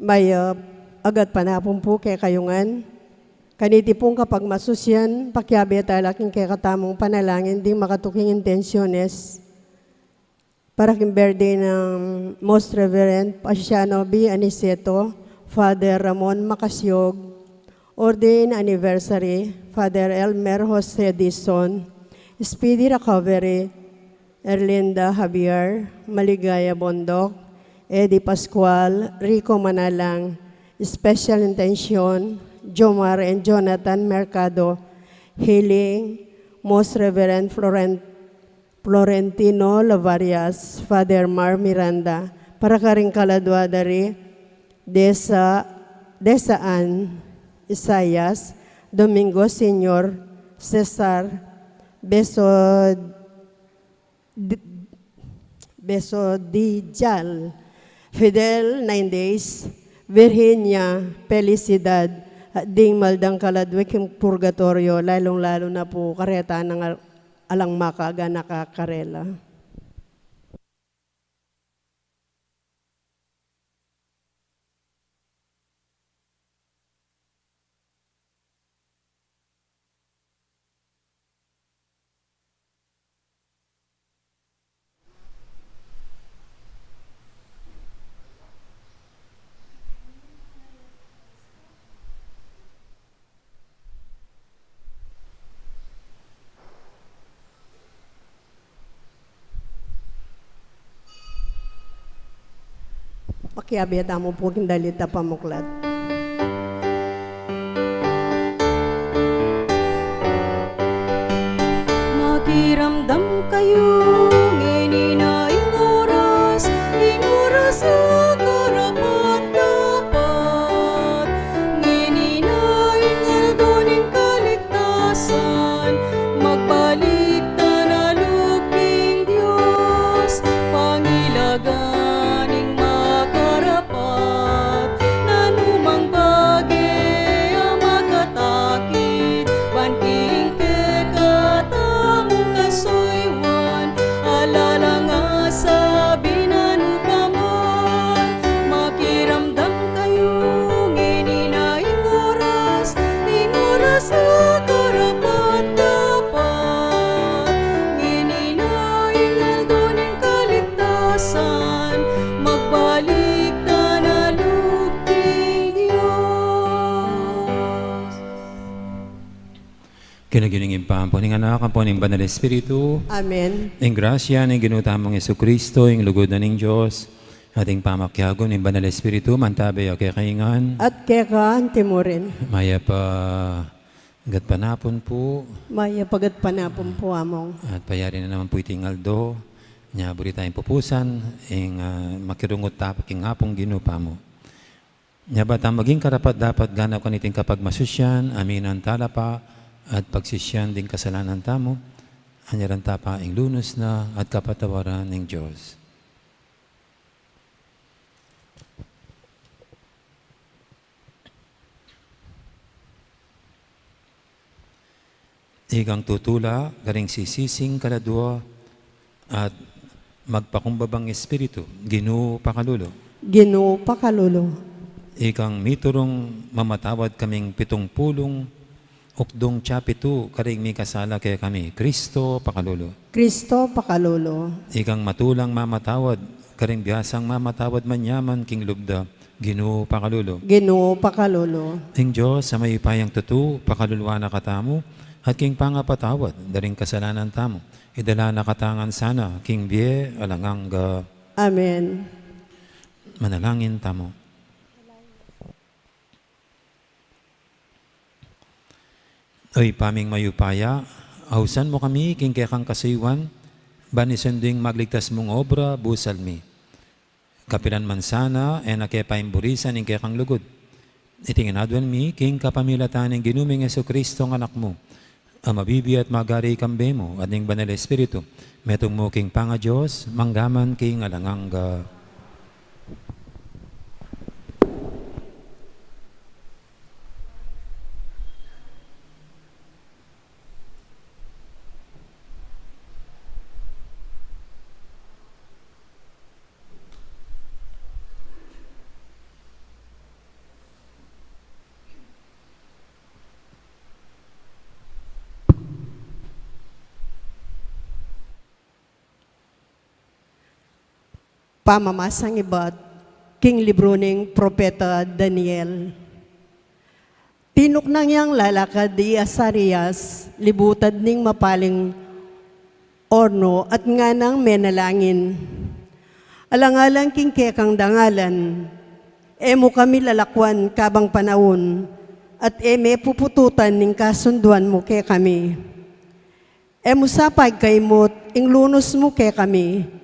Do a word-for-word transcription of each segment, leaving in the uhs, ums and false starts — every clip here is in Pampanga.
Mayap a gatpanapun pu kekayu ngan. Kaniti pung kapagmasusyan, pakiabe tala king kekatamung panalangin ding makatuking intensyones para king birthday ng Most Reverend Paciano B. Aniceto, Father Ramon Macasiog, ordain anniversary, Father Elmer Jose Dizon, speedy recovery, Erlinda Javier, Maligaya Bondoc, Eddie Pascual, Rico Manalang, special intention, Jomar and Jonathan Mercado, healing, Most Reverend Florent-, Florentino Lavarias, Father Mar Miranda, para karing kaladua da ri Desa, Desaan, Isaias, Domingo Senior, Cesar, Beso, Di-, Beso di Jal, Fidel, nine days, Virginia, Felicidad, at ding maldang kaladwa king purgatoryo, lalung-lalu na pu kareta nang al-, alang makaganaka karela. Pakiabe tamu pu king dalit a pamuklat. Makiramdam kayu, ngeni na ing oras, ing oras a karapat-dapat. Ngeni na ing aldo ning kaligtasan, magbalik ta na lub king Dios, pangilagan ing makarapat, nanumang bage a makatakit, ban king kekatamung kasuyuan, ala lang asabi nanu pa man, makiramdam kayu, ngeni na ing oras, ing oras a karapat-dapat, ngeni na ing aldo ning kaligtasan, magbalik ta na lub king Dios. King lagyu ning Ibpa, ampo ning Anak, ampo ning Banal Espiritu. Amen. Ing grasya ning Ginu tamung Jesucristo, ing lugud na ning Dios, at ing pamakiabe ning Banal Espiritu, mantabi ya kekayu ngan. At keka antimurin. Mayap a gatpanapun pu. Mayap a gatpanapun pu, Among. At payari na naman pu iting aldo. Nya buri tayang pupusan ing, ah, makirungut ta king Apung Ginu tamu. Nya ba ta maging karapat-dapat ganap kaniting kapagmasusyan, aminan tala pa at pagsisyan ding kasalanan tamu, anyaran ta pa ing lunus na at kapatawaran ning Dios. Ikang tutula karing sisising kaladua at magpakumbabang espiritu, Ginu pakalulu. Ginu pakalulu. Ikang miturung mamatawad kaming pitung pulung ukdung tsa pitu karing mikasala kekami, Kristo pakalulu. Kristo pakalulu. Ikang matulang mamatawad karing biasang mamatawad manyaman king lub da, Ginu pakalulu. Ginu pakalulu. Ing Dios a mayupayang tutu pakaluluan na katamu, at king pangapatawad da ring kasalanan tamu, idala na katamu ngan sana king bie alang angga. Amen. Manalangin tamu. O Ibpa ming mayupaya, ausan mu kami king kekang kasuyuan, ban isundu ing magligtas mung obra, busal mi. Kapilan man sana e na ke paimburisan ing kekang lugud. Iti ngan aduan mi king kapamilatan ning Ginu ming Jesucristo a Anak mu, a mabibie at magari kambe mu at ning Banal Espiritu, metung mu king pangaDios, mangga man king alang angga. Pamamasang ibat king libru ning propeta Daniel. Tinuknang yang lalakad i Asarias, libutad ning mapaling orno at nganang menalangin. Alang-alang king kekang dangalan, e mu kami lalakwan kabang panaun, at e me pupututan ning kasunduan mu kekami. E mu sa pagkaimut ing lunus mu kekami.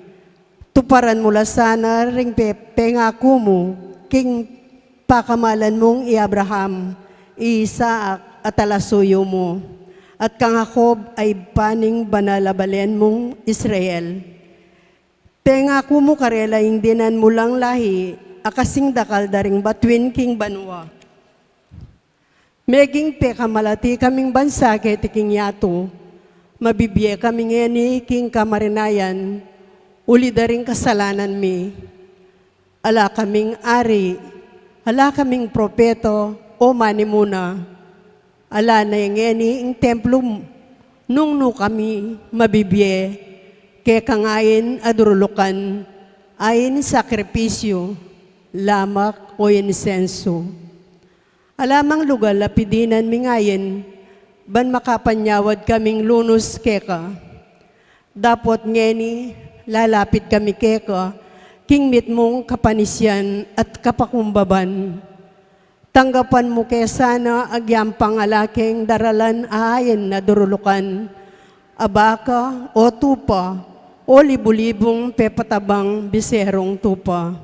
Tuparan mu la sana ring pe-, pengaku mu king pakamalan mung i Abraham, i Isaac, a talasuyu mu, at kang Jacob a ibpa ning banal a balen mung Israel. Pengaku mu karela ing dinan mu lang lahi a kasing dakal da ring batuin king banua. Meging pekamalati kaming bansa keti king yatu, mabibie kami ngeni king kamarinayan, uli da ring kasalanan mi. Ala kaming ari, ala kaming propeta, o manimuna. Ala ne ngeni ing templo mu, nung nu kami mabibie, kekang ain a durulukan, ain sakripisyu, lamak o insensu. Ala mang lugal a pidinan ming ain, ban makapanyawad kaming lunus keka. Dapot ngeni, lalapit kami keka, king mitmung kapanisian at kapakumbaban. Tanggapan mu ke sana agyang pangalaking daralan a ain a durulukan, a baka, o tupa, o libu-libung pepatabang biserung tupa.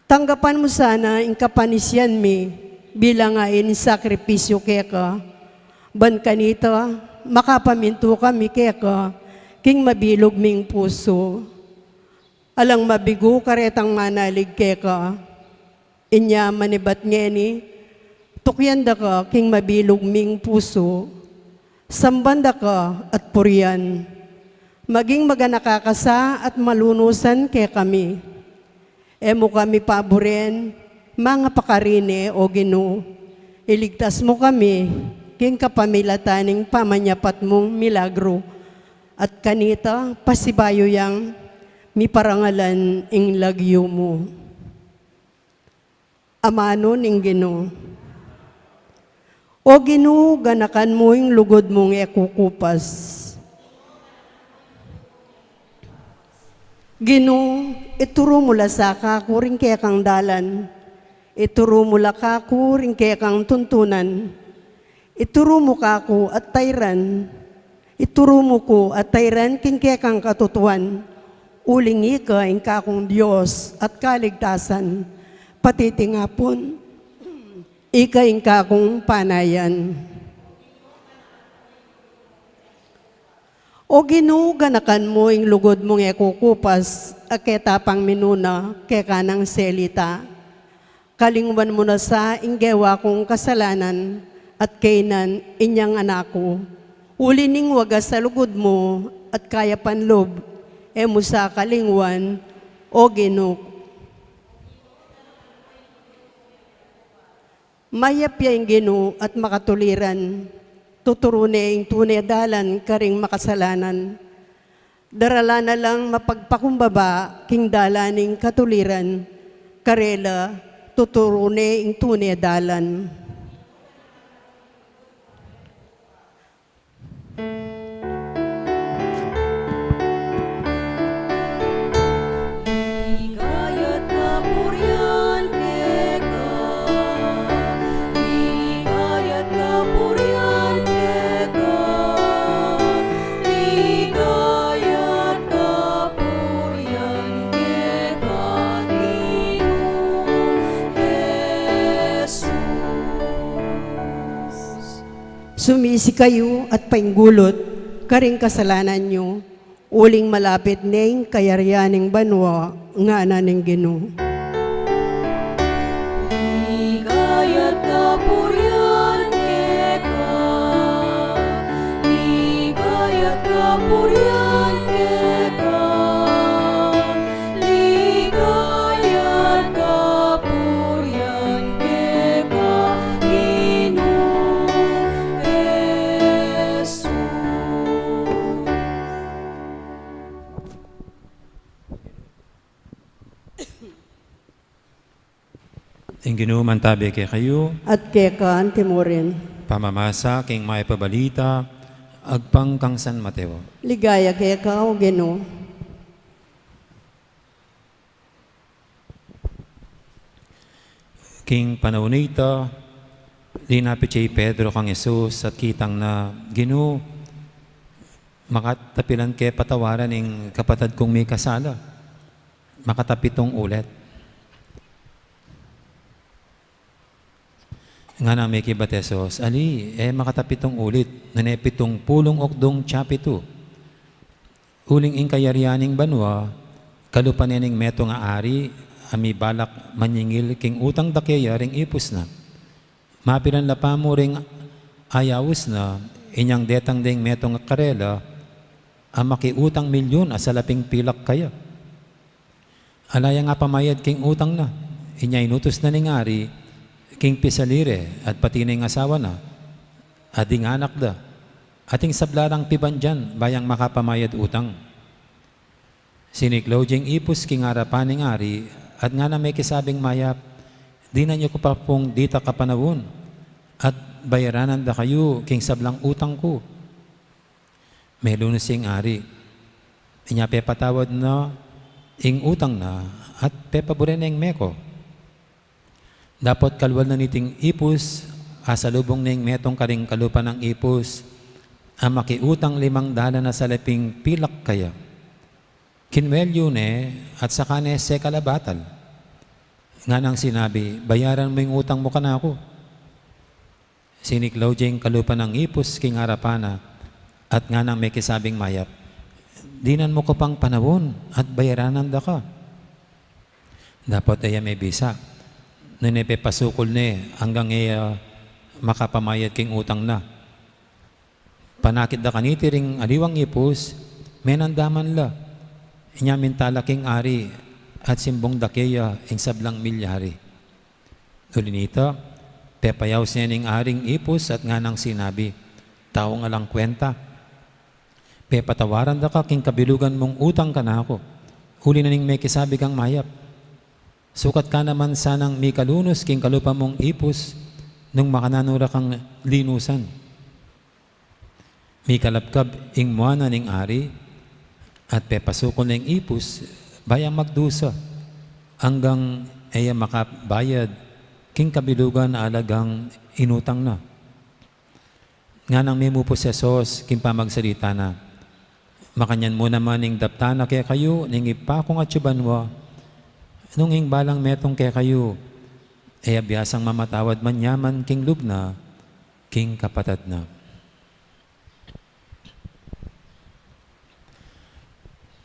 Tanggapan mu sana ing kapanisian mi bilang ain sakripisyu keka, ban kanita makapamintu kami keka king mabilug ming pusu. Alang mabigu karetang manalig keka. Inya manibat ngeni, tukyan da ka king mabilug ming pusu, samban da ka at purian. Maging maganaka ka sa at malunusan kekami. E mu kami paburen, mangapakari ne, o Ginu. Iligtas mu kami king kapamilatan ning pamanyapat mung milagru, at kanita pasibayu yang miparangalan ing lagyu mu. Amanu ning Ginu. O Ginu, ganakan mu ing lugud mung e kukupas. Ginu, ituru mu la sa kaku ring kekang dalan, ituru mu la kaku ring kekang tuntunan, ituru mu kaku at tairan, ituru mu ku at tairan king kekang katutuan, uling ika ing kakung Dios at kaligtasan, pati tinga pun ika ing kakung panayan. O Ginu, ganakan mu ing lugud mung e kukupas, a ketapang minuna keka nang selita. Kalingwan mu na sa ing gewa kung kasalanan, at kaynan inyang anak ku. Uli ning wagas a lugud mu at kayapan lub, e mu sa kalingwan, o Ginu. Mayap ya ing Ginu at makatuliran, tuturu ne ing tune dalan karing makasalanan. Daralan na lang mapagpakumbaba king dalan ning katuliran, karela tuturu ne ing tune dalan. Ligaya at kapurian keka, ligaya at kapurian keka, ligaya at kapurian keka, Ginu Jesus. Sumisi kayu at painggulut karing kasalanan yu, uling malapit ne ing kayarian ning banua, ngana ning Ginu. Ligaya at kapurian keka, ligaya at kapurian keka, ligaya at kapurian keka, Ginu Jesus. Ginu mantabi kekayu. At keka antimurin. Pamamasa king mayap a balita agpang kang San Mateo. Ligaya keka, O Ginu. King panaun a ita, linapit ya i Pedro kang Jesus at kitang na, "Ginu, makatapilan ke patawaran ing kapatad kung mikasala makatapitung ulit?" Nganang mekibat Jesus, "Ali, e makatapitung ulit, nune pitung pulung okdung tsapitu. Uling ing kayarian ning banua, kalupa ne ning metung a ari a mibalak manyingil king utang da keya ring ipus na. Mapilan la pa mu ring ayaus na, inyang detang deng metung a karela a makiutang milyun a salaping pilak kaya. Ala yang apamayad king utang na, inya inutus na ning ari king pisali re at pati na ing asawa na, at ding anak da, at ing sabla rang pibandian, ba yang makapamayad utang." Siniklaw ding ipus king arapan ning ari, at nganang mekisabing mayap, "Dinan yu ku pa pung ditak a panaun, at bayaranan da kayu king sablang utang ku." Melunus ing ari, inya pepatawad na ing utang na, at pepaburen ing meko. Dapot kalwal na niting ipus, asalubung ne ing metung karing kalupa nang ipus a makiutang limang dalan a salaping pilak kaya. Kinwel yu ne at saka ne sekal a batal. Nganang sinabi, "Bayaran mu ing utang mu kanaku." Siniklaw ding kalupa nang ipus king arapan na, at nganang mekisabing mayap, "Dinan mu ku pang panaun at bayaranan da ka." Dapot e ya mebisa, nune pepasukul ne anggang e ya makapamayad king utang na. Panakit da kaniti ring aliwang ipus, menandaman la. Inya minta la king ari at simbung da keya ing sablang milyari. Uli nita, pepayaus ne ning aring ipus at nganang sinabi, "Taung alang kwenta, pepatawaran da ka king kabilugan mung utang kanaku, uli na ning mekisabi kang mayap. Sukat ka naman sanang mikalunus king kalupa mung ipus nung makananu ra kang linusan." Mikalabkab ing mua na ning ari, at pepasukul ne ing ipus, ba yang magdusa, anggang e ya makabayad king kabilugan a alagang inutang na. Nganang mimupus Jesus king pamagsalita na, "Makanyan mu naman ing daptan na kekayu ning Ibpa kung atsu banua, nung ing balang metung kekayu e ya biasang mamatawad manyaman king lub na king kapatad na."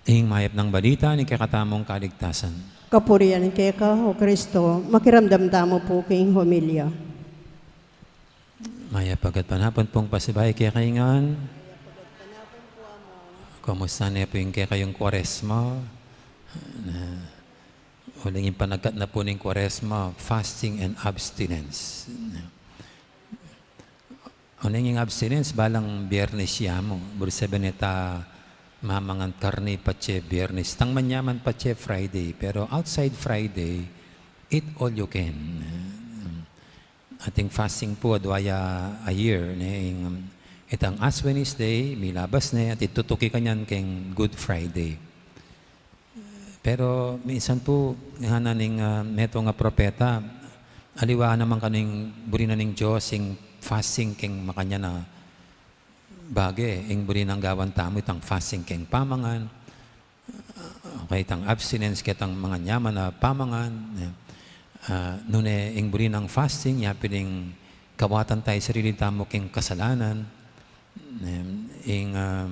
Ing mayap nang balita ning kekatamung kaligtasan. Kapurian keka, O Kristo. Makiramdam tamu pu king homilya. Mayap a gatpanapun pung pasibayu kekayu ngan. Kumusta ne pu ing kekayung Kwaresma? Na, uling ing panagkat na pu ning Kwaresma, fasting and abstinence. Oneng ing abstinence, balang Biernes ya mu. Buri sabyan e ta mamangan karni patse Biernes. Tang manyaman patse Friday. Pero outside Friday, eat all you can. Ating fasting pu, adwa ya a year, ne, ing, um, itang Ash Wednesday, milabas ne, at itutuki kanyan keng Good Friday. Pero minsan pu, ngana ning, ah, metung a propeta, aliwa naman kanu ing buri na ning Dios ing fasting keng makanyan a bage, ing buri nang gawan tamu itang fasting keng pamangan, ah, okay, itang abstinence ketang manganyaman a pamangan, eh. Ah, nune ing buri nang fasting, ya pin ing kawatan ta ing sarili tamu keng kasalanan, eh, ing, ah,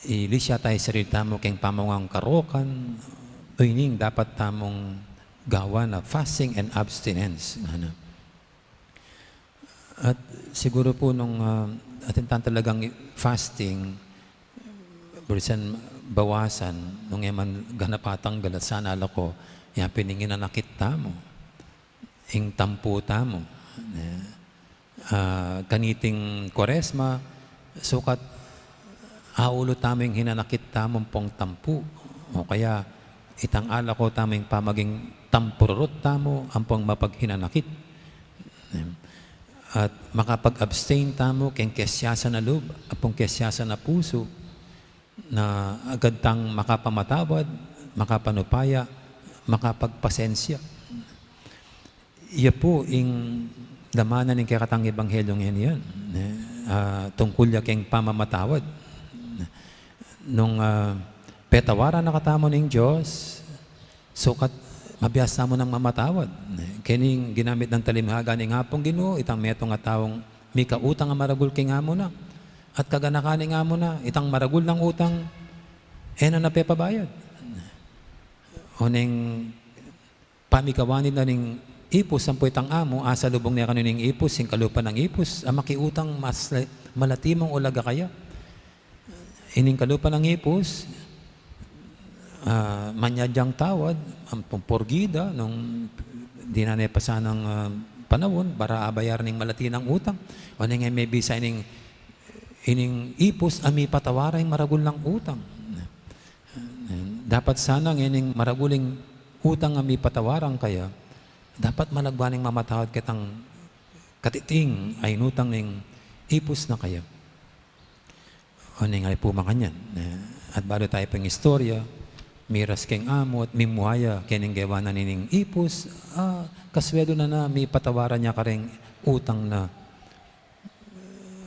ilisya ta ing sarili tamu keng pamangan karokan, o ini ing dapat tamung gawan a fasting and abstinence, ngana. At siguru pu nung, ah, atin tang talagang fasting, buri sang bawasan, nung e man ganap a tanggal at sana la ko, ya pin ing hinanakit tamu, ing tampu tamu, ne? Ah, kaniting Kwaresma, sukat aulu tamu ing hinanakit tamu ampong tampu. O kaya, itang alako tamu ing pamaging tampururut tamu ampong mapaghinanakit. At makapag-abstain tamu keng kesyasa na lub, ampong kesyasa na pusu, na agad tang makapamatawad, makapanupaya, makapagpasensya. Iya pu ing laman na ning kekatang ebanghelyo ngeni, yan, eh, ah, tungkul ya keng pamamatawad. Nung, ah, petawaran na katamu ning Dios, sukat mabiasa mu nang mamatawad. Kening ginamit nang talinghaga ning Apung Ginu, itang metung a taung mika utang a maragul keng amu na, at kaganakan ning amu na, itang maragul nang utang, e na na pepabayad. O neng pamikawan na ning ipus ampo itang amu, asalubung ne kanu ning ipus, ing kalupa nang ipus, a makiutang mas la-, malati mung ulaga kaya. Ining kalupa nang ipus, ah, manyad yang tawad, ampong porgida, nung dinan ne pa sanang, ah, panaun, bara abayar ning malati nang utang. O neng e mebisa ining, ining ipus, a mipatawara ing maragul nang utang. Dapat sana ngening maragul ing utang a mipatawaran kaya, dapat malagwa neng mamatawad ketang katiting a inutang neng ipus na kaya. O neng e pu makanyan, eh, at balu tayu pung istorya, miras keng amu at mimua ya kening gewa na nining ipus, ah, kasweldu na na mipatawaran ya kareng utang na.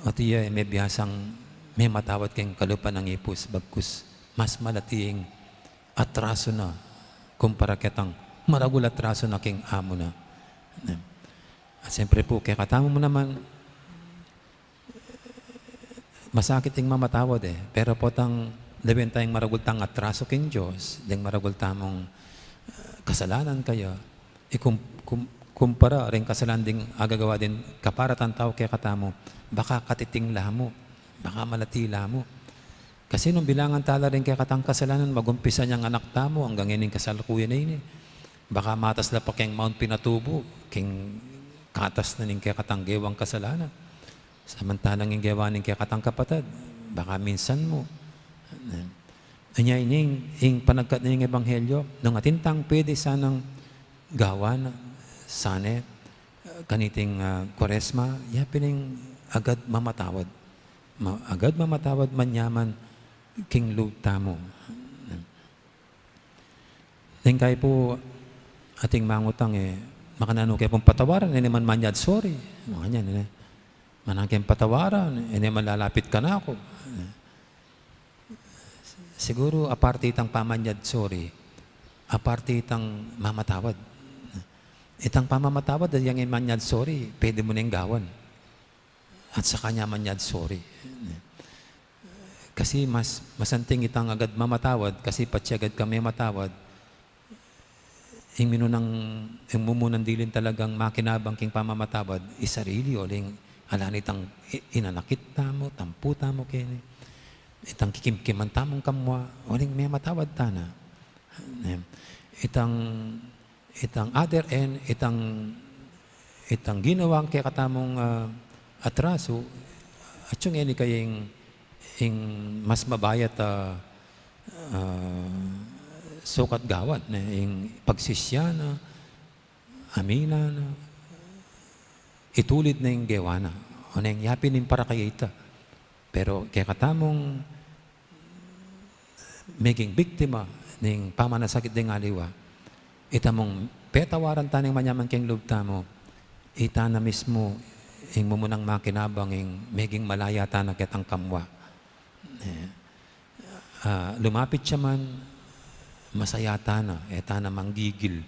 At iya, eh, mebiasang mematawad keng kalupa nang ipus, bagkus mas malati ing atraso na kumpara ketang maragul atraso na keng amu na. At siyempre pu, kekatamu mu naman, masakit ing mamatawad, eh. Pero potang lawen tayang maragul tang atraso keng Dios, deng maragul tamung, eh, kasalanan kaya, ikum-, kum-, kumpara reng kasalanan ding agagawa ding kaparatan tau kekatamu, baka katiting la mu, baka malati la mu. Kasi nung bilangan tala reng kekatang kasalanan, magumpisa neng anak tamu anggang ining kasalukuyan a ini, baka matas la pa keng Mount Pinatubo, keng katas na ning kekatang gewang kasalanan. Samantalang ing gewa ning kekatang kapatad, baka minsan mu. Anya ining, ing panagkat na ning ebanghelyo, nung atin tang pwede sanang gawan, sane, kaniting, ah, Kuaresma, ya pin ing agad mamatawad. Ma-, agad mamatawad, manyaman king lub tamu. Neng kayi pu ating mangutang, eh, makananu ke pung patawaran, e ne man manyad sorry. Makanyan, e ne. Mananu keng patawaran, e ne man lalapit kanaku. Siguru, aparte itang pamanyad sorry, aparte itang mamatawad. Itang pamamatawad, at yang manyad sorry, pwede mu neng gawan. At saka nya manyad sorry. Kasi mas, mas anting itang agad mamatawad, kasi patse agad kang mematawad, ing minunang, ing mumunang dilin talagang makinabang king pamamatawad, i sarili, uling ala na itang i-, inanakit tamu, tampu tamu keni, itang kikimkiman tamung kamua, uling mematawad tana. Itang itang other end, itang, itang ginawang kekatamung, ah, atraso, atsu ngeni kaya ing, ing mas mabayat a, ah, sukat gawan, ne, ing pagsisya na, aminan na, itulid na ing gewa na. O neng yapin ing parakayita. Pero kekatamung meging biktima ning pamanasakit deng aliwa, ita mung petawaran ta neng manyaman king lub tamu, ita na mismu ing mumunang makinabang ing meging malaya tana ketang kamua. Eh, ah, lumapit ya man, masaya tana, e tana manggigil,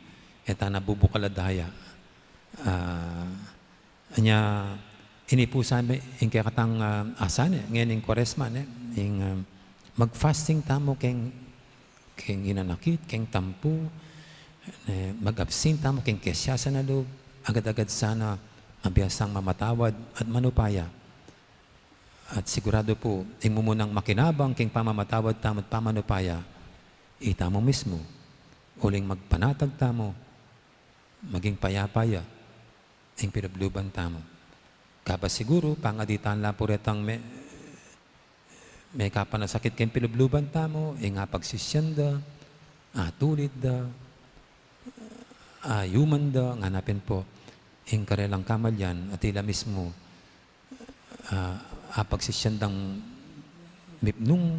e tana bubukal a daya. Ah, Anya, ini pu sa mi, ing kekatang, ah, asan, e, ngening Kuaresma, ne, ing, ah, mag-fasting tamu keng, keng inanakit, keng tampu, ne, mag-abstain tamu keng kesiasan a lub, agad-agad sana, mabiasang mamatawad at manupaya. At sigurado pu, ing mumunang makinabang keng pamamatawad tamu at pamanupaya, itamu mismu, uling magpanatag tamu, maging payapa ya ing pilubluban tamu. Kaba siguru, pangaditan la pu retang me-, mekapanasakit keng pilubluban tamu, ing apagsisyan da, atulid da, ayuman da, ngana pin pu ing karelang kamalian at ila mismu, ah, apagsisyan dang mipnung,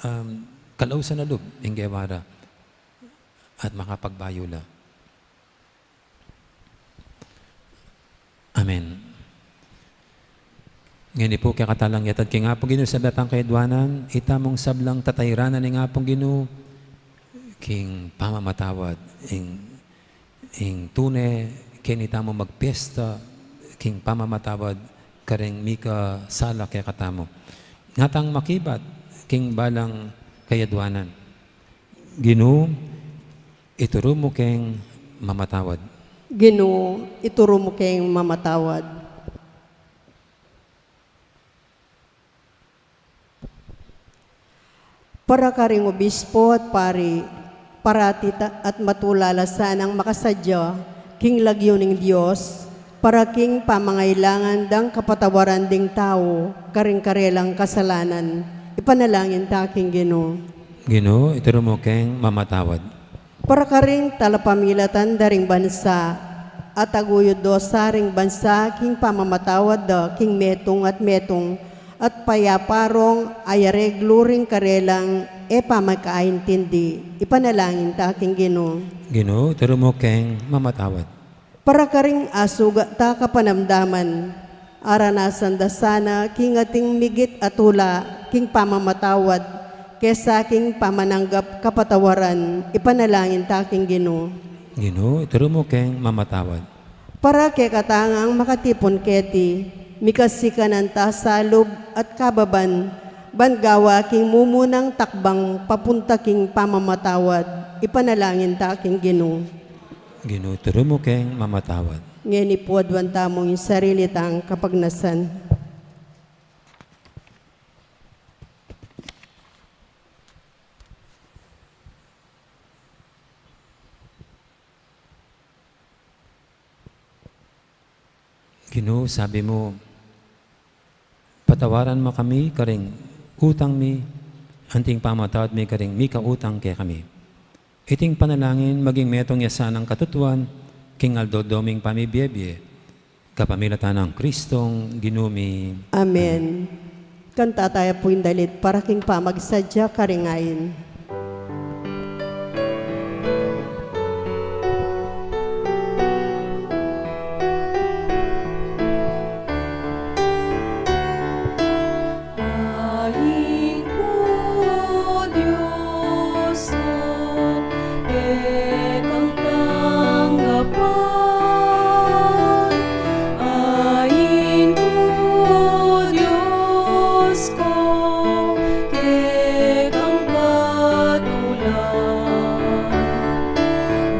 um, kalausan a lub ing gewa ra at makapagbayu la. Amen. Ngeni pu kekatamu lang yatad king Apung Ginu sablang kayadwanan, ita mung sablang tatayranan ning Apung Ginu king pamamatawad, ing, ing tune king ita mung magpiesta king pamamatawad karing mikasala kekatamu. Ngatang makibat king balang kayadwanan. Ginu, ituru mu keng mamatawad. Ginu, ituru mu keng mamatawad. Para karing obispo at pari, parati ta-, at matulala sanang makasadya king lagyu ning Dios, para king pamangailangan dang kapatawaran ding tau karing karelang kasalanan, ipanalangin ta king Ginu. Ginu, ituru mu keng mamatawad. Para karing talapamilatan da ring bansa, at aguyud dusa ring bansa king pamamatawad da king metung at metung, at payaparong ayareglu ring karelang e pamagkaintindi, ipanalangin ta king Ginu. Ginu, ituru mu keng mamatawad. Para karing asugat ta kapanamdaman, aranasan da sana king ating migit a tula king pamamatawad, kesa king pamananggap kapatawaran, ipanalangin ta king Ginu. Ginu, ituru mu keng mamatawad. Para kekatang makatipun keti, mikasikanan ta salub at kababan, ban gawa king mumunang takbang papunta king pamamatawad, ipanalangin ta king Ginu. Ginu, ituru mu keng mamatawad. Ngeni pu aduan tamu ing sarili tang kapagnasan. Ginu, sabi mu, patawaran mu kami karing utang mi, anting pamatawad mi karing mikautang kekami. Iting panalangin maging metung ya sanang katutuan king aldo-aldo ming pamibiebie, kapamilatan nang Kristong Ginu mi. Amen. Kanta taya pu ing dalit para king pamagsadya karing ain. Ain ku, Dios ku, kekang tanggapan. Ain ku, Dios ku, kekang katulan.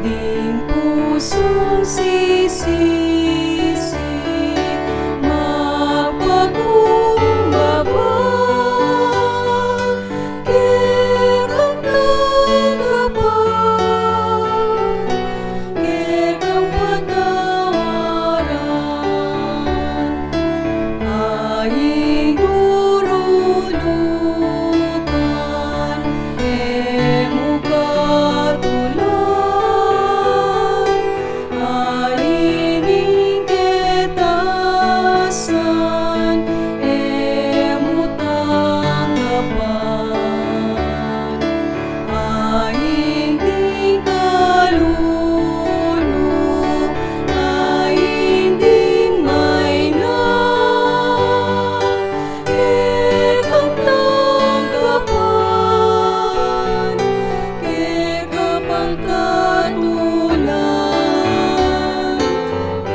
Ding pusung sisisi, magpakumbaba, kekang tanggapan, kekang patawaran. Ain durulutan, e mu katulan. Ain ing ketasan, e mu tanggapan. Ain ding kalulu, ain ding maina, kekang tanggapan, keka pang katulan,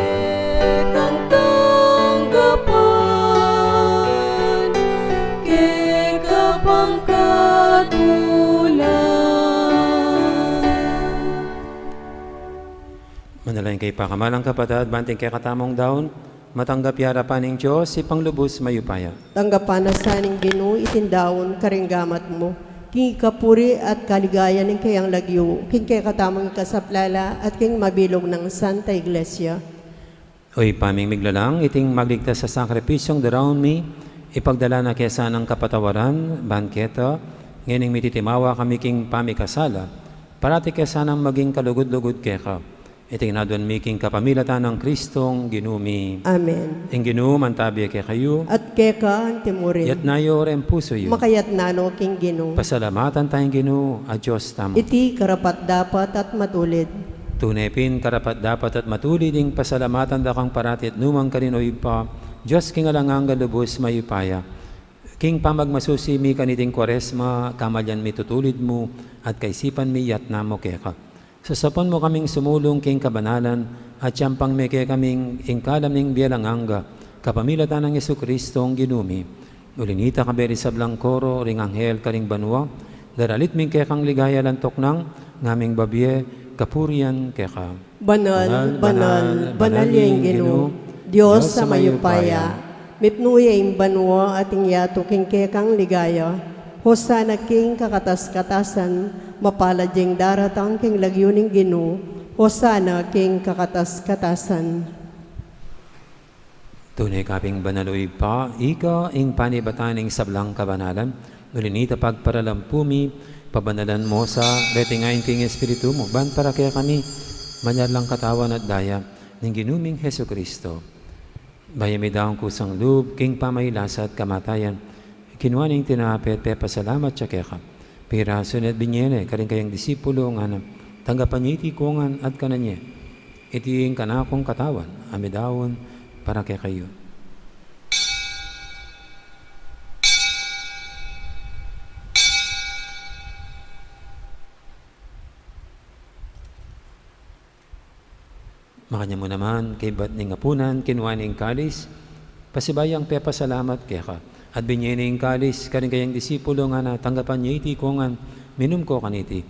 kekang tanggapan, keka pang katulan. Manalangin kayu, pakamalan kung kapatad, ban iting kekatamung daun matanggap ya arapan ning Dios, Ibpang lubus mayupaya. Tanggapan na sa ning Ginu iting daun karing gamat mu, king ikapuri at kaligayan ning kayang lagyu, king kekatamung ikasaplala at king mabilug nang Santa Iglesia. O Ibpa ming miglalang, iting magligtas a sakripisyung daraun mi, ipagdala na ke sanang kapatawaran ban keta, ngening mititimawa kami king pamikasala, parati ke sanang maging kalugud-lugud keka. Iti ing aduan mi king kapamilatan nang Kristong Ginu mi. Amen. Ing Ginu mantabi kekayu. At keka antimurin. Itas yu reng pusu yu. Makaitas no king Ginu. Pasalamatan taya ing Ginu a Dios tamu. Iti karapat-dapat at matulid. Tune pin karapat-dapat at matulid ing pasalamatan da kang parati at nukarin man, o Ibpa, Dios king alang angga, lubus mayupaya. King pamagmasusi mi kaniting Kuaresma, kamalian mi tutulid mu, at kaisipan mi itas mu keka. Sasaupan mu kaming sumulung king kabanalan, at yampang mi kekami ing kalam ning bie alang angga, kapamilatan nang Jesucristo a Ginu mi. Uli na nita, kayabe ring sablang koro ring anghel karing banua, daralit mi keka ing ligaya alang tuknang, ngaming babie kapurian keka. Banal, banal, banal ya ing Ginu, Dios a mayupaya. Mipnu ya ing banua at ing yatu king kekang ligaya. Hosana king kakatas-katasan, mapalad ya ing daratang king lagyu ning Ginu, hosana king kakatas-katasan. Tune ka pin banal, o Ibpa, ika ing panibatan ning sablang kabanalan, uli na nita pagparalan pu mi, pabanalan mu sa, reting ain king Espiritu mu, ban para kekami, manyari lang katawan at daya, ning Ginu ming Jesucristo. Bayu mi daun kusang lub, king pamagkasakit at kamatayan, kinua ne ing tinape, pepasalamat ya keka. Pirasu ne at binie ne, karing kayang disipulo, ngana, tanggapan ye iti kungan at kanan ye. Iti ing kanakung katawan, a midaun para kekayu. Makanyan mu naman, kaybat ning apunan, kinua ne ing kalis, pasibayu yang pepasalamat keka. At binie ne ing kalis, karing kayang disipulo, ngana, tanggapan ye iti kungan, minum ko kaniti.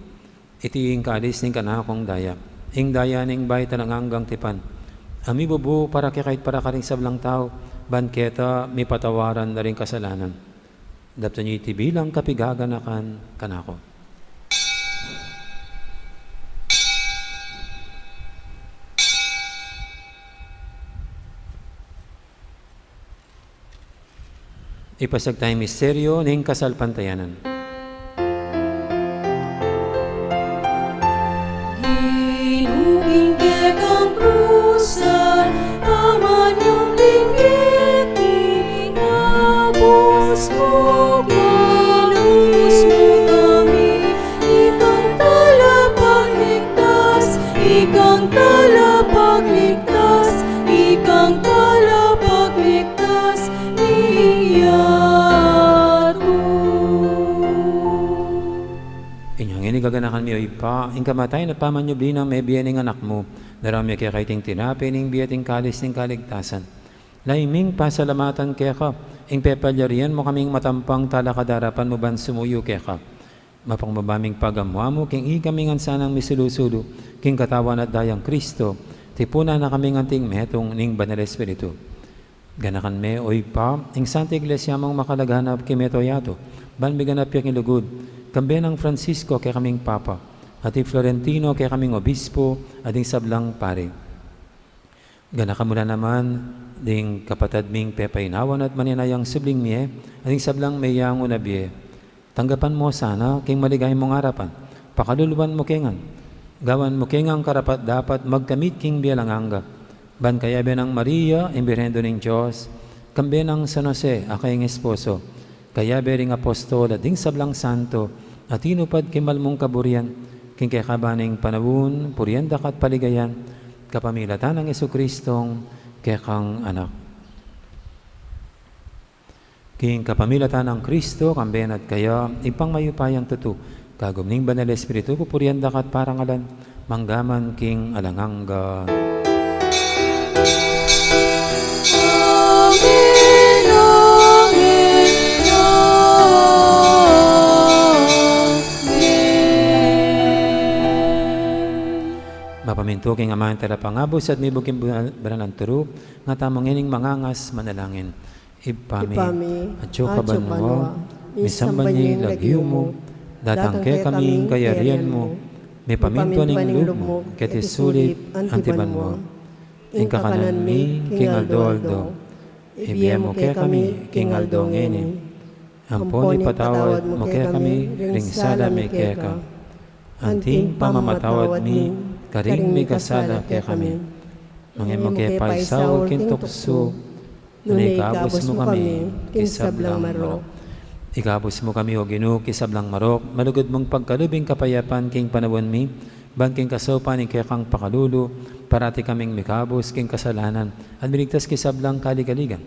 Iti ing kalis ning kanakung daya. Ing daya ning bayu at alang anggang tipan. A mibubu para kekayu at para karing sablang tau, ban keta mipatawaran na ring kasalanan. Daptan ye iti bilang kapiganakan kanaku. Ipasiag taya ing misteryu ning kasalpantayanan. Ginu, king kekang krusan, pamanyubling keti, kabus mu, kabus mu kami, ikang talapagligtas, ikang talapagligtas, ikang talapagligtas, ning yatu. Inya ngeni gaganakan mi, o Ibpa, ing kamatayan at pamanyubli nang mebie ning Anak mu, daraun mi keka iting tinape ning bie at ing kalis ning kaligtasan. Lalu ming pasalamatan keka, ing pepalyarian mu kaming matampang talakad king arapan mu ban sumuyu keka. Mapakumbaba ming pagamu-amu, king ikami ngan sanang misulu-sulu, king katawan at dayang Kristo, tipunan na kaming anting metung ning Banal Espiritu. Ganakan me, o Ibpa, ing Santa Iglesia mung makalaganap king mabilug a yatu, ban miganap ya king lugud, kambe nang Francisco kekaming Papa, at i Florentino kekaming Obispo, at ding sablang pari. Ganakan mu la naman ding kapatad ming pepainawan at manenayang subling mie, at ding sablang meyangu na bie. Tanggapan mu sana king maligaya mung arapan, pakaluluan mu ke ngan, gawan mu ke ngan karapat-dapat magkamit king bie alang angga. Ban kayabe nang Maria, ing Birhen Indu ning Dios, kambe nang San Jose, a kayang esposo, kayabe ring apostol at ding sablang santo, a tinupad king mal mung kaburian, king kekaban ning panaun, purian da ka at paligayan, kapamilatan nang Jesucristong kekang Anak. King kapamilatan nang Kristo, kambe na at kaya, Ibpang mayupayang tutu, kagum ning Banal Espiritu, pupurian da ka at parangalan, mangga man king alang angga. Amen, amen, amen. Mapamintu king Ama, ing Talapangabus, at mibug king banal a turu, nga tamu ngening mangangas manalangin. Ibpa mi, Ibpa mi, atsu ka banua, misamban ya ing lagyu mu, datang kekami ing kayarian mu, mipamintuan ing lub mu, keti sulip anti banua. Ing kakanan mi king aldo-aldo, ibie mu kekami king aldo ngeni. Ampon ipatawad mu kekami ring sala mi keka, anti ing pamamatawad mi Karing mikasala kekami. Mangemu ke paisaul king tuksu, nune ikabus mu kami king sablang marok. Ikabus mu kami, O Ginu, king sablang marok, malugud mung pagkalub ing kapayapan king panaun mi, ban king kasaupan ning kekang pakalulu, parati kaming mikabus king kasalanan, at miligtas king sablang kaligaligan.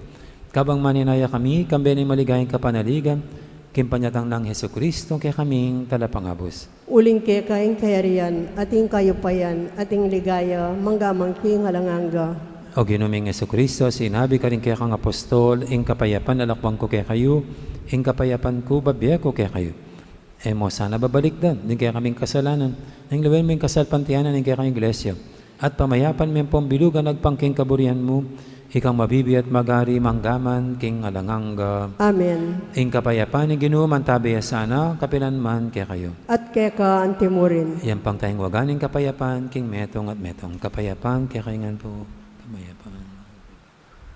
Kabang manenaya kami, kambe ning maligayang kapanaligan, king panyatang nang Jesucristo, kekaming talapangabus. Uling keka ing kayarian, at ing kayupayan, at ing ligaya, mangga man king alang angga. O Ginu ming Jesucristo, sinabi karing kekang apostol, ing kapayapan lalakwan ku kekayu, ing kapayapan ku bibie ku kekayu. E mu sana babalikdan ding kekaming kasalanan, nune lawen mu ing kasalpantayanan ning kekang Iglesia, at pamayapan me ampong bilugan agpang king kaburian mu, ikang mabibie at magari mangga man king alang angga. Amen. Ing kapayapan ning Ginu mantabe ya sana, kapilan man kekayu. At keka antimurin. Iyampang tayang wagan ing kapayapan king metung at metung. Kapayapan kekayu ngan pu. Kapayapan.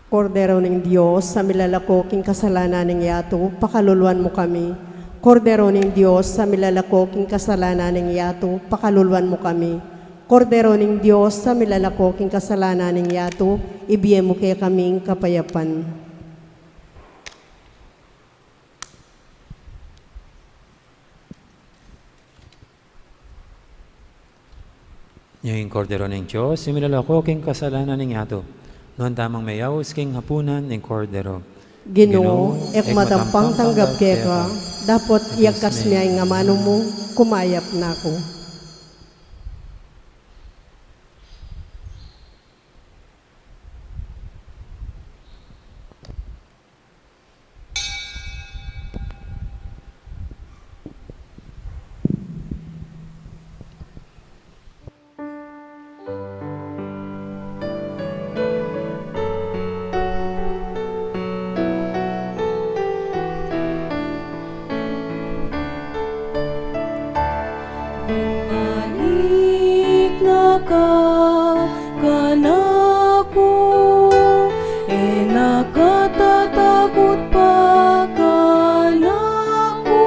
Kordero ning Dios, a milalako king kasalanan ning yatu, pakaluluan mu kami. Kordero ning Dios, a milalako king kasalanan ning yatu, pakaluluan mu kami. Kordero ning Dios, a milalako king kasalanan ning yatu, ibie mu kekaming kapayapan. Ing Kordero ning Dios, a milalako king kasalanan ning yatu. Nuan tamung meyaus king hapunan ning Kordero. Ginu, e ku matampang tanggap keka, dapot iyagkas me ing amanu mu, kumayap na ku. Balik na ka kanaku, e na ka tatagut pa kanaku.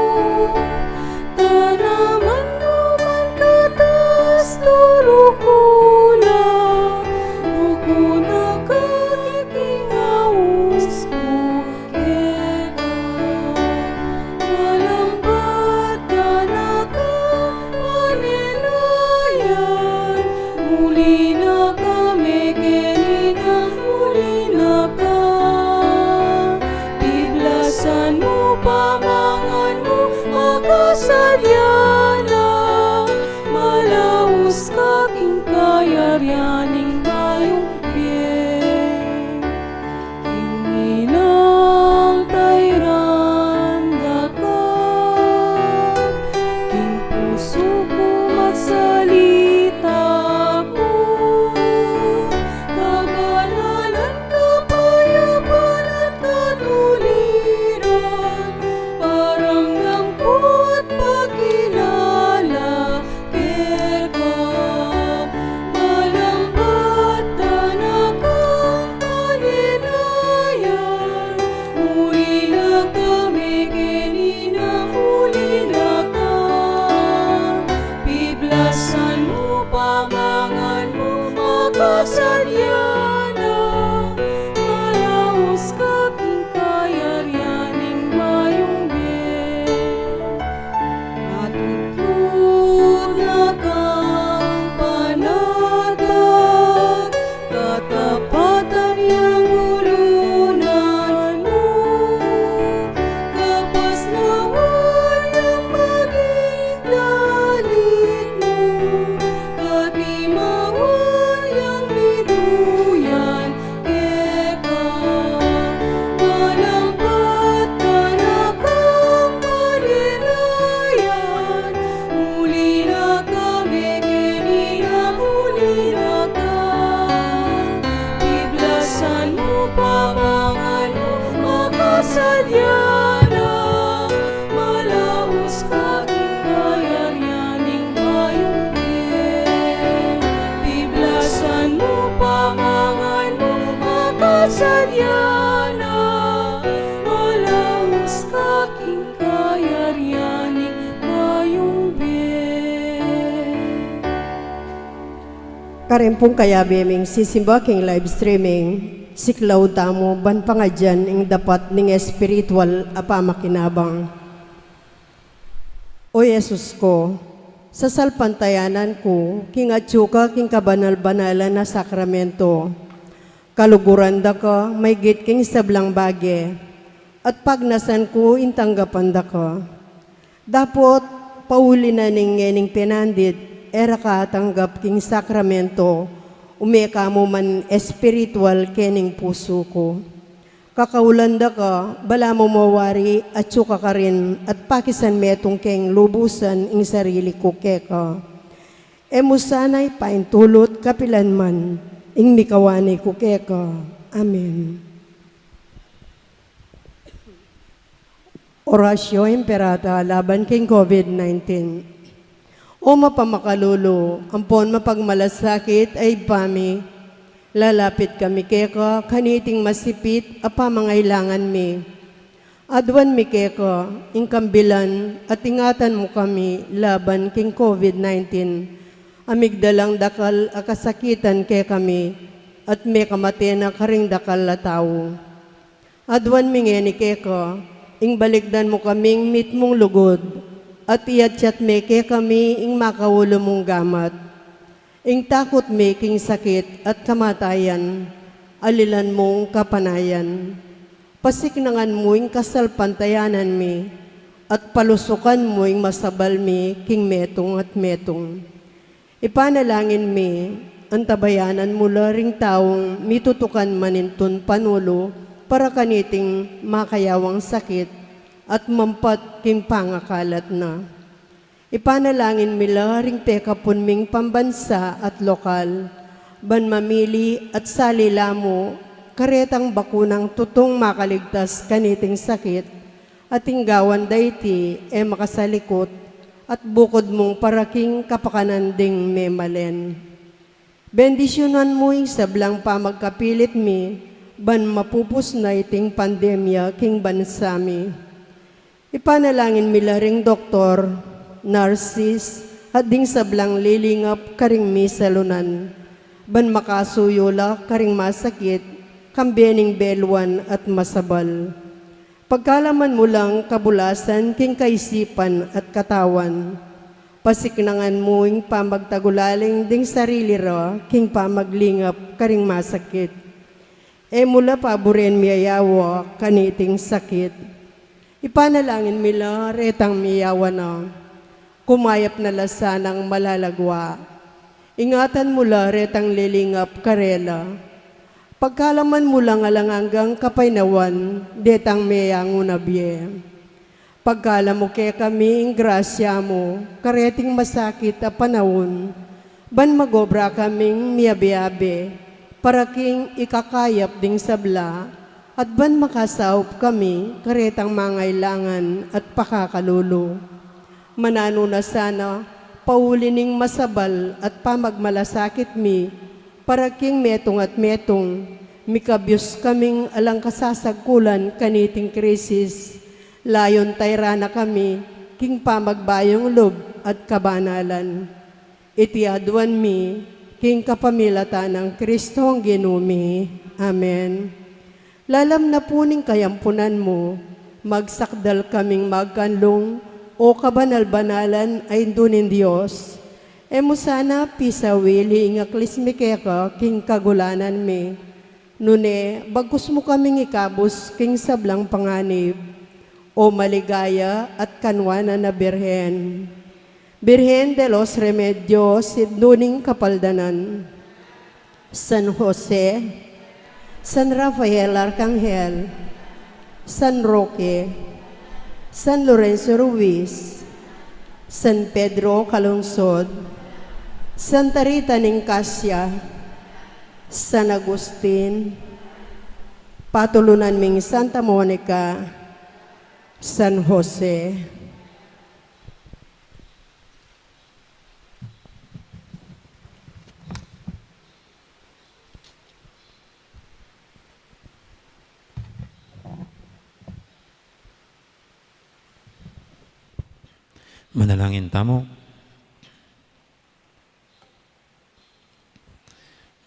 Tanaman mu man katas turu ku la, buku na ka king aus ku keka. Malambat ka na ka, manirayan, muli na ka, me kenina, muli na ka. Piblasan mu pa mangan mu, makasadya na, malaus ka king kayarian ning mayung bie. King inang tairan da ka, king pusu ku magsalita ku, kabanalan, kapayapan at katuliran, paramdam ku at pakilala keka. Malambat ka na ka, manirayan, muli na ka, me kenina, muli na ka. Piblasan mu pa mangan mu, makasadya na, malaus ka king kayarian ning mayung bie. Matutud na kang panatag, katapatan yang ulunan mu, kapasnawan yang maging dalit mu, katimawan yang miduyan keka. Malambat ka na kang manirayan, muli na ka, me kenina, muli na ka. Piblasan mu pa mangan mu, makasadya na, malaus ka king kayarian ning mayung bie. Piblasan mu pa mangan mu, makasadya na, malaus ka king kayarian ning mayung bie. Karin pung kayabe ming sisimba king live streaming, siklaud tamu ban pangadyan ing dapat ning espiritual a pamakinabang. O Jesus ko, sasalpantayanan ku king atyu ka king kabanal-banalan a sakramento. Kaluguran da ka maygit king sablang bage, at pagnasan ku ing tanggapan da ka. Dapot, pauli na ning ngening penandit, e ra ka atanggap king sakramento, ume ka mu man espiritual kening pusu ku. Kakaulan da ka, balamu mawari atyu ka karin at pakisan metung keng lubusan ing sarili ku keka. E mu sana ipaintulut kapilan man ing mikawani ku keka. Amen. Oratio Imperata laban king COVID nineteen. O mapamakalulu, ampon mapagmalasakit a Ibpa mi, lalapit kami keka kaniting masipit a pamangailangan mi. Aduan mi keka ing kambilan at ingatan mu kami laban king COVID nineteen, a migdalang dakal a kasakitan kekami at mekamate na karing dakal a tau. Aduan mi ngeni keka, ing balikdan mu kaming mitmung lugud, at iatyat me kekami ing makaulu mung gamat. Ing takut mi king sakit at kamatayan, alilan mung kapanayan. Pasiknangan mu ing kasalpantayanan mi, at palusukan mu ing masabal mi king metung at metung. Ipanalangin mi, antabayanan mu la ring taung mitutukan manintun panulu para kaniting makayawang sakit at mampat king pangakalat na. Ipanalangin mi la ring pekapun ming pambansa at lokal, ban mamili at sali la mu karetang bakunang tutung makaligtas kaniting sakit, at ing gawan da iti e makasalikut, at bukud mung para king kapakanan ding memalen. Bendisyunan mu ing sablang pamagkapilit mi, ban mapupus na iting pandemya king bansa mi. Ipanalangin mi la ring doktor, narsis, at ding sablang lilingap karing misalunan, ban makasuyu la karing masakit, kambe ning beluan at masabal. Pagkalaman mu lang kabulasan king kaisipan at katawan. Pasiknangan mu ing pamagtagulaling ding sarili ra king pamaglingap karing masakit. E mu la paburen miyayawa kaniting sakit. Ipanalangin mi la retang miyawa na. Kumayap na la sanang malalagwa. Ingatan mu la retang lilingap karela. Pagkalaman mu lang alang anggang kapaynawan detang meyangu na bie. Pagkalam mu kekami ing grasya mu kareting masakit a panaun, ban magobra kaming miyabe-abe para king ikakayap ding sabla, at ban makasaup kami karetang mangailangan at pakakalulu. Mananu na sana, pauli ning masabal at pamagmalasakit mi, para king metung at metung, mikabyus kaming alang kasasagkulan kaniting krisis, layun tayra na kami king pamagbayung lub at kabanalan. Iti aduan mi, king kapamilatan nang Kristong Ginu mi. Amen. Lalam na pu ning kayampunan mu, magsakdal kaming magkanlung, o kabanal-banalan a Indu ning Dios. E mu sana pisawili ing aklis mi keka king kagulanan mi. Nune, bagkus mu kaming ikabus king sablang panganib. O maligaya at kanwanan a Birhen. Birhen de los Remedios, Indu ning Kapaldanan. San Jose, San Rafael Arkanghel, San Roque, San Lorenzo Ruiz, San Pedro Calungsod, Santa Rita ning Cascia, San Agustin, patulunan ming Santa Monica, San Jose. Manalangin tamu.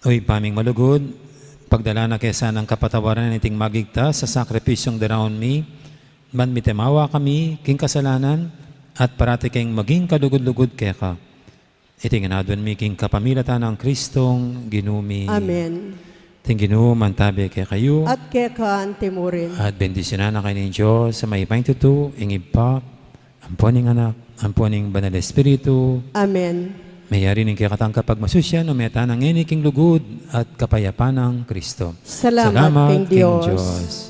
O Ibpa ming malugud, pagdala na ke sanang kapatawaran iting magigtas a sakripisyung daraun mi, ban mitimawa kami king kasalanan at parati keng maging kalugud-lugud keka. Iti ngan aduan mi king kapamilatan nang Kristong Ginu mi. Amen. Ing Ginu mantabi kekayu. At keka antimurin. At bendisyunan na kayu ning Dios a mayupayang tutu, ing Ibpa, ampo ning Anak, ampo ning Banal Espiritu. Amen. Mayari ning kekatang kapagmasusyan, o meta na ngeni king lugud at kapayapan nang Kristo. Salamat king Dios.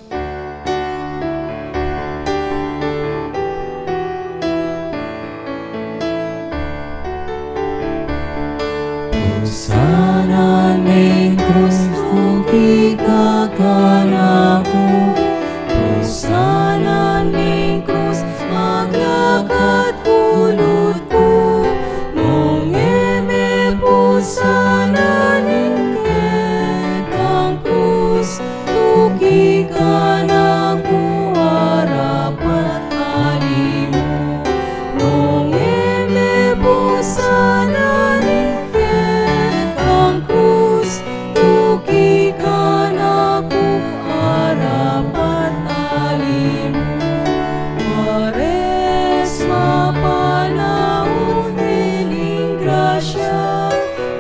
Pusana ning krus, tuki ka kanaku. Pusana ning krus, maglakat kulut ku. Nung e me pusana ning kekang krus, tuki kanaku arapat alimu. Nung e me pusana ning kekang krus, tuki kanaku arapat alimu. Kwaresma panaun ning grasya,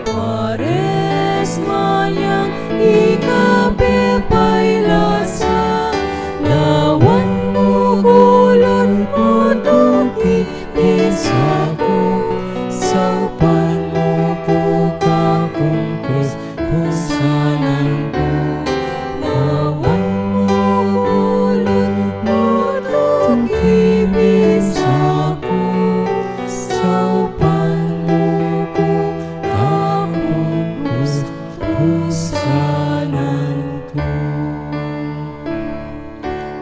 Kwaresma yang ika pepailasa, lawan mu kulun mu tuki minsa ku, saupan mu ku kakung krus pusanan ku. Lawan mu kulun mu tuki minsa ku, saupan mu ku kakung krus pusanan ku.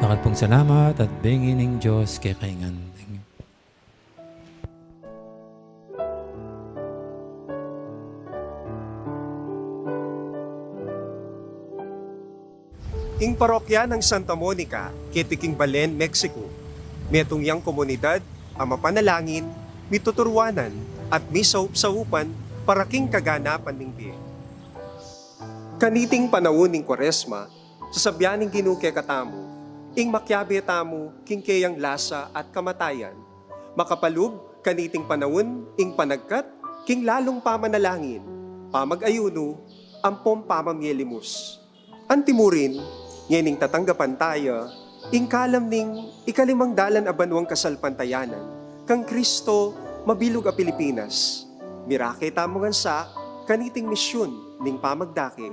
Dakal pung salamat at bengi ning Dios kekayu ngan. Ing parokya nang Santa Monica, keti king Belen, Mexico, metung yang komunidad a mapanalangin, mituturuanan, at misaup-saupan para king kaganapan ning bie. Kaniting panaun ning Kwaresma, sasabyan ning Ginu kekatamu ing makiabe tamu king keyang lasa at kamatayan, makapalub kaniting panaun ing panagkat king lalung pamanalangin, pamag-ayunu, ampong pamamie limus. Antimurin, ngening tatanggapan taya ing kalam ning ikalimang dalan a banuang kasalpantayanan kang Kristo mabilug a Pilipinas, mirake tamu ngan sa kaniting misyun ning pamagdake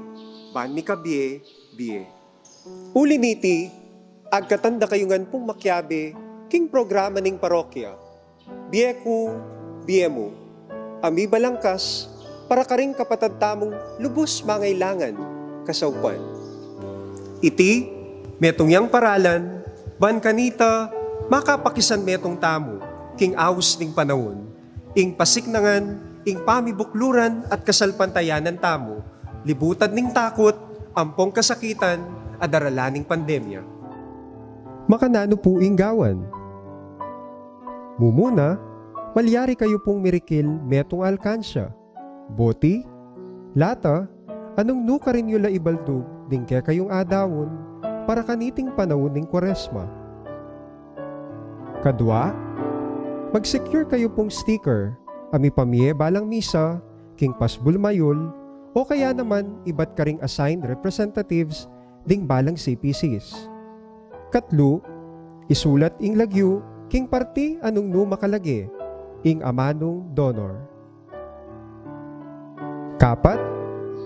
ban mikabie-bie. Uli niti, agkatan da kayu ngan pung makiabe king programa ning parokya, Bie Ku, Bie Mu, a mibalangkas para karing kapatad tamung lubus mangailangan kasaupan. Iti metung yang paralan ban kanita makapakisanmetung tamu king aus ning panaun, ing pasiknangan ing pamibukluran at kasalpantayanan tamu, libutan ning takut ampong kasakitan a daralan ning pandemya. Makananu pu ing gawan? Mumuna, malyari kayu pung mirikil metung a alkansya, boti, lata, anung nu karin yu la ibaldug ding kekayung adaun para kaniting panaun ning Kwaresma. Kadua, mag-secure kayu pung sticker a mipamie balang misa king pasbul mayul, o kaya naman ibat karing assigned representatives ding balang C P Cs. Katlu, isulat ing lagyu king parti a nung nu makalage, ing amanung donor. Kapat,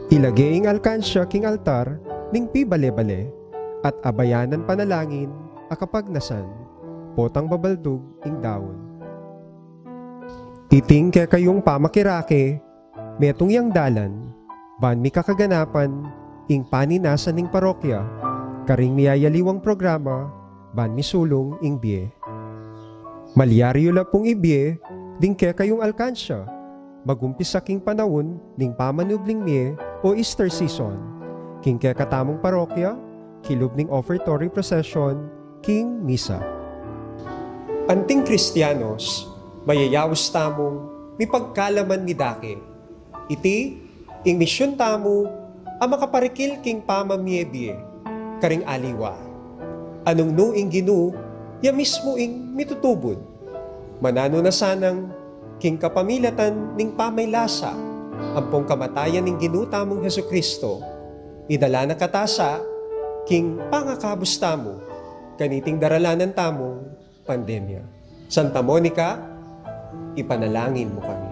ilage ing alkansya king altar ning pibale-bale, at abayanan panalangin a kapagnasan, potang babaldug ing daun. Iting kekayung pamakirake, metung yang dalan, ban mikakaganapan ing paninasan ning parokya, karing miyayaliwang programa, ban misulung ing bie. Malyari yu la pung ibie ding kekayung alkansya, magumpisa king panaun ning pamanubling mie o Easter season, king kekatamung parokya, kilub ning offertory procession, king misa. Anting Kristianos, mayayaus tamung mipagkalaman midake. Iti ing misyun tamu a makaparikil king pamamie-bie karing aliwa. Anung nu ing Ginu, ya mismu ing mitutubud. Mananu na sanang king kapamilatan ning pamaylasa ampong kamatayan ning Ginu tamung Jesucristo, idala na kata sa king pangakabus tamu kaniting daralanan tamung pandemya. Santa Monica, ipanalangin mu kami.